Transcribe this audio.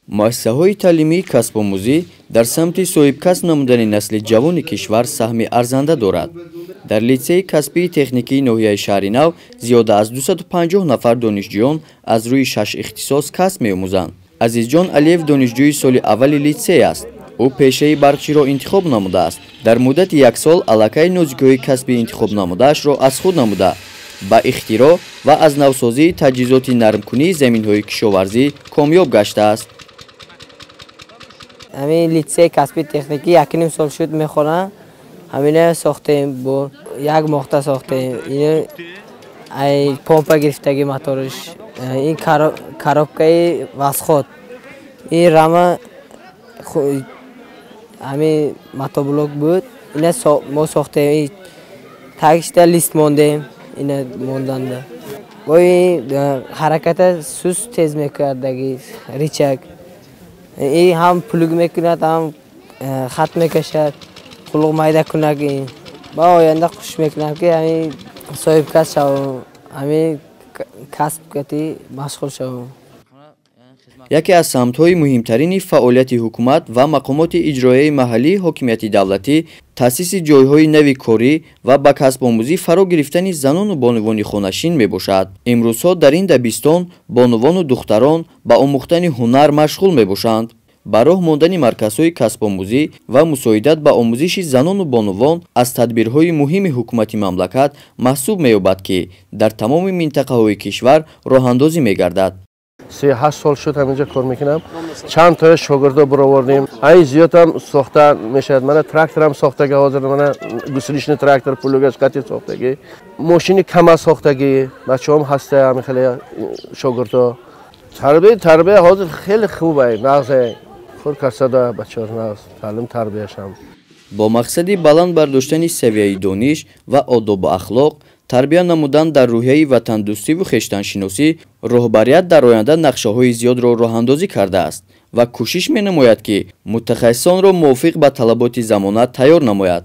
Муассисаҳои таълимии касбомӯзӣ дар самти соҳибкасб намудани насли ҷавони кишвар саҳми арзанда дорад. Дар литсейи касбии техникии ноҳияи Шаҳринав зиёда аз 250 нафар донишҷӯён аз рӯи 6 ихтисос касб меомӯзанд. Азизҷон Алиев донишҷӯи соли аввали литсей аст. Ӯ пешаи барқчиро интихоб намудааст. Дар муддати як сол аллакай нозикиҳои касби интихоб намудаашро аз худ намуда, ба ихтироъ ва аз навсозии таҷҳизоти нармкунии заминҳои кишоварзӣ комёб гаштааст. Ҳамин литсеи касби техникӣ 1,5 сол шуд мехонам. Ҳамина сохтем, бо як моҳта сохтем. Ин ай помпа гирифтаги моторш, ин коробкаи восход, ин рама ҳамин мотоблок буд. Ина мо сохтем, тагишта лист мондем, ина монданда. Бо ин ҳараката суст тез мекардаги рычаг. Ин ҳам плуг мекунад, ҳам хат мекашад, қулуқ майда кунак. Ин ба оянда кӯшиш мекунам, ки ҳамин соҳибкасб шавам, ҳамин касб кати машғул шавам. Яке аз самтҳои муҳимтарини фаъолияти ҳукумат ва мақомоти иҷроияи маҳаллии ҳокимияти давлатӣ таъсиси ҷойҳои нави корӣ ва ба касбомӯзӣ фаро гирифтани занону бонувони хонашин мебошад. Имрӯзҳо дар ин дабистон бонувону духтарон ба омӯхтани ҳунар машғул мебошанд. Ба роҳ мондани марказҳои касбомӯзӣ ва мусоидат ба омӯзиши занону бонувон аз тадбирҳои муҳими ҳукумати мамлакат маҳсуб меёбад, ки дар тамоми минтақаҳои кишвар роҳандозӣ мегардад. 38 сол шуд ҳаминҷо кор мекунам. Чанд тоя шогирдо баровардем. Ай зиёдам сохта мешавад. Мана тракторам сохтаги ҳозир, мана гусеничный трактор плугаш қати сохтаги. Мошини кама сохтаги. Бачаҳом ҳаста ҳамин хеле шогирдо. Тарбия ҳозир хеле хуб ай, нағз ай. Худ касада бачаҳо нағз, таълим тарбияшам. Бо мақсади баланд бардоштани савияи дониш ва одобу ахлоқ, тарбия намудан дар рӯҳияи ватандӯстиву хештаншиносӣ, роҳбарият дар оянда нақшаҳои зиёдро роҳандозӣ кардааст ва кӯшиш менамояд, ки мутахассисонро мувофиқ ба талаботи замона тайёр намояд.